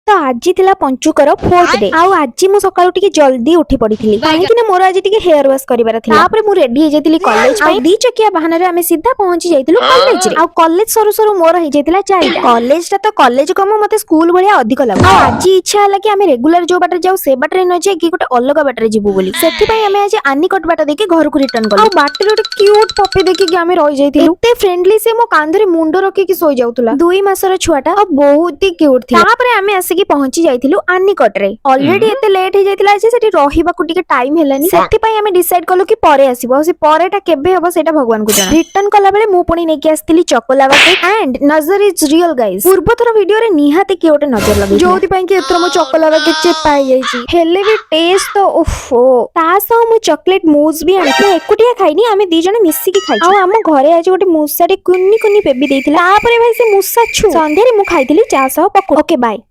ତ ଆଜି ଥିଲା ପଞ୍ଚୁକର ଫୋର୍ଥ ଡେ ଆଉ ଆଜି ମୁଁ ସକାଳୁ ଟିକେ ଜଲ୍ଦି ଉଠି ପଡିଥିଲି, କାହିଁକି ନା ମୋର ଆଜି ଟିକେ ହେୟାର ୱାଶ କରିବାର ଥିଲା। ତାପରେ ମୁଁ ରେଡି ହେଇଯାଇଥିଲି କଲେଜ ପାଇଁ। ଦି ଚକିଆ ବାହାନରେ ଆମେ ସିଧା ପହଞ୍ଚି ଯାଇଥିଲୁ କଲେଜରେ। ଆଉ କଲେଜ ସରୁ ସରୁ ମୋର ହେଇଯାଇଥିଲା 4ଟା। କଲେଜ ଟା ତ କଲେଜ କମ, ମତେ ସ୍କୁଲ ଭଳିଆ ଅଧିକ ଲାଗୁଛି। ଆଉ ଆଜି ଇଚ୍ଛା ହେଲା କି ଆମେ ରେଗୁଲାର ଯୋଉ ବାଟରେ ଯାଉ, ସେ ବାଟରେ ନ ଯାଇକି ଗୋଟେ ଅଲଗା ବାଟରେ ଯିବୁ ବୋଲି। ସେଥିପାଇଁ ଆମେ ଆଜି ଆନିକଟ ବାଟ ଦେଇକି ଘରକୁ ରିଟର୍ନ କଲୁ। ଆଉ ବାଟରେ ଗୋଟେ କ୍ୟୁଟ ପପି ଦେଖିକି ଆମେ ରହିଯାଇଥିଲୁ। ଏତେ ଫ୍ରେଣ୍ଡଲି ସେ, ମୋ କାନ୍ଧରେ ମୁଣ୍ଡ ରଖିକି ଶୋଇ ଯାଉଥିଲା। 2 ମାସର ଛୁଆଟା ଆଉ ବହୁତ ହି କ୍ୟୁଟ ଥିଲା। ତାପରେ ଆମେ ଆସିକି ପହଞ୍ଚି ଯାଇଥିଲୁ ଆନିକଟରେ। ଅଲରେଡି ଏତେ ଲେଟ୍ ହେଇଯାଇଥିଲା ଯେ ସେଠି ରହିବାକୁ ଟିକେ ଟାଇମ ହେଲାନି। ସେଥିପାଇଁ ଆମେ ଡିସାଇଡ କଲୁ କି ପରେ ଆସିବୁ। ଆଉ ସେ ପରେଟା କେବେ ହବ, ସେଇଟା ଭଗବାନଙ୍କୁ ଜଣା। ରିଟର୍ନ କଲା ବେଳେ ମୁଁ ପୁଣି ନେଇକି ଆସିଥିଲି ଚକୋଲାଭା କେକ୍। ଆଣ୍ଡ ନଜର is real guys. ପୂର୍ବଥର ଭିଡିଓରେ ନିହାତି କିଏ ଗୋଟେ ନଜର ଲଗେଇ, ଯୋଉଥିପାଇଁ କି ଏଥର ମୋ ଚକୋଲାଭା କେକ୍ ଚେପା ହେଇଯାଇଛି। ହେଲେ ବି ଟେଷ୍ଟ ତ ଓଫୋ। ତା ସହ ମୁଁ ଚକୋଲେଟ ମୁଜ ବି ଆଣିଥିଲି। ମୁଁ ଏକୁଟିଆ ଖାଇନି, ଆମେ ଦି ଜଣ ମିଶିକି ଖାଇଛୁ। ଆଉ ଆମ ଘରେ ଆଜି ଗୋଟେ ମୂଷାଟେ କୁନି କୁନି ବେବି ଦେଇଥିଲା। ତାପରେ ଭାଇ, ସେ ମୂଷା ଛୁ। ସନ୍ଧ୍ୟାରେ ମୁଁ ଖାଇଥିଲି ଚା ସହ ପକୋଡା। Okay, bye.